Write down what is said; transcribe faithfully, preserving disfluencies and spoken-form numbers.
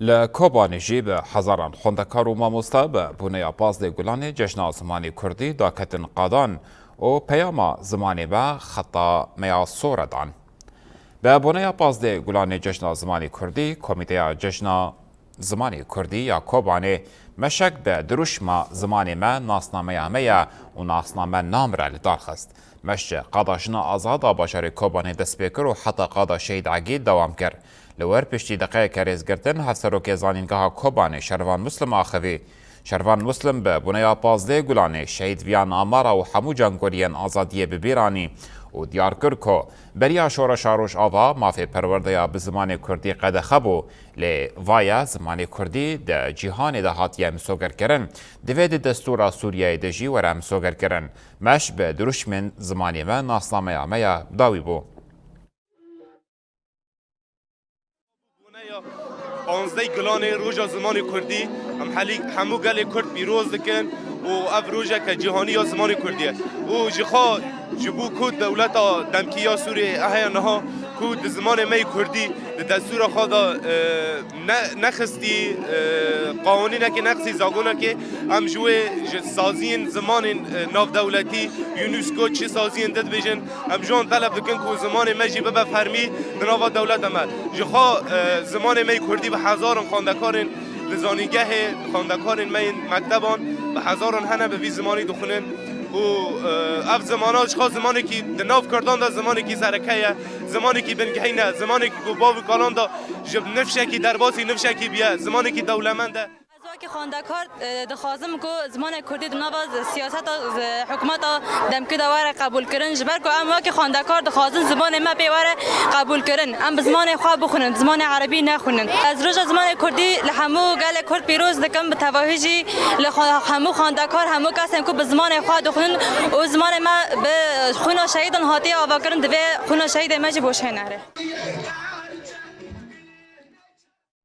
Li Kobanê jî bi hezaran xwendekar û mamoste bi boneya pazdeh Gulanê Cejna Zimanê Kurdî daketin qadan û peyama zimanê me xeta me ya sor e dan. Bi boneya pazdeh Gulanê Cejna Zimanê Kurdî, Komîteya Cejna Zimanê Kurdî ya Kobanê meşek bi dirûşma Zimanê me nasnameya me ye û nasname namire li dar xist. Meş ji qada Jina Azad a bajarê Kobanê dest pê kir û heta qada Şehîd Egîd dewam kir. Li wir piştî deqeyeke rêzgirtin, Hevserokê Zanîngeha Kobanê Şervan Muslim axivî. Şervan Muslim bi boneya pazdeh Gulanê şehîd viya namara û hemû cankoriyên azadiyê bi bîr anî û diyar kir ku beriya şoreşa Rojava mafê perwerdeya bi zimanê kurdî qedexe bû, lê vaye zimanê kurdî di cîhanê de hatiye misogerkirin, divê di destûra Sûriyeyê de jî were misogerkirin. Meş bi dirûşmên Zimanê me nasnameya me ya dawî bû. Boneya panzdeh Gulanê, Roja Zimanê Kurdî, em helî-, hemû gelê Kurd pîroz dikin û ev rojeke cîhanî ya zimanê Kurdî ye. Û ji xwe ji bo ku dewleta demkî ya Sûriyê heye niha ku di zimanê me yê Kurdî di destûra xwe de, e, ne-, nexistî, e, qanûnekê, nexistî zagonekê, em ji wê ji saziyên zimanên, e, navdewletî, UNESCO, çi saziyên din dibêjin, em ji wan teleb dikin ku zimanê me jî bibe fermî di nava dewleta me. Ji xwe, e, zimanê me yê kurdî bi hezaran xwendekarên li zanîngehê, xwendekarên me yên mekteban bi hezaran hene bi vî zimanî dixwînin û, e, ev zimana ji xwe zimanekî di nav kurdan de zimanekî sereke ye, zimanekî bingehîn e, zimanekî ku bav û kalan de ji nifşekî derbasî nifşekî bûye, zimanekî dewlemend e. Ez wekî xwendekar, e, dixwazim ku zimanê kurdî di nava siyaseta, e, hikûmeta demkî de were qebûlkirin. Ji ber ku em wekî xwendekar dixwazin zimanê me pê were qebûlkirin. Em bi zimanê xwe bixwînin, zimanê erebî nexwînin. Ez roja zimanê kurdî li hemû gelê kurd pîroz dikim, bi tevahî jî li xwe-, hemû xwendekar, hemû kesên ku bi zimanê xwe dixwînin û zimanê me bi xwîna şehîdan hatiye avakirin, divê xwîna şehîdê me jî boşê nere.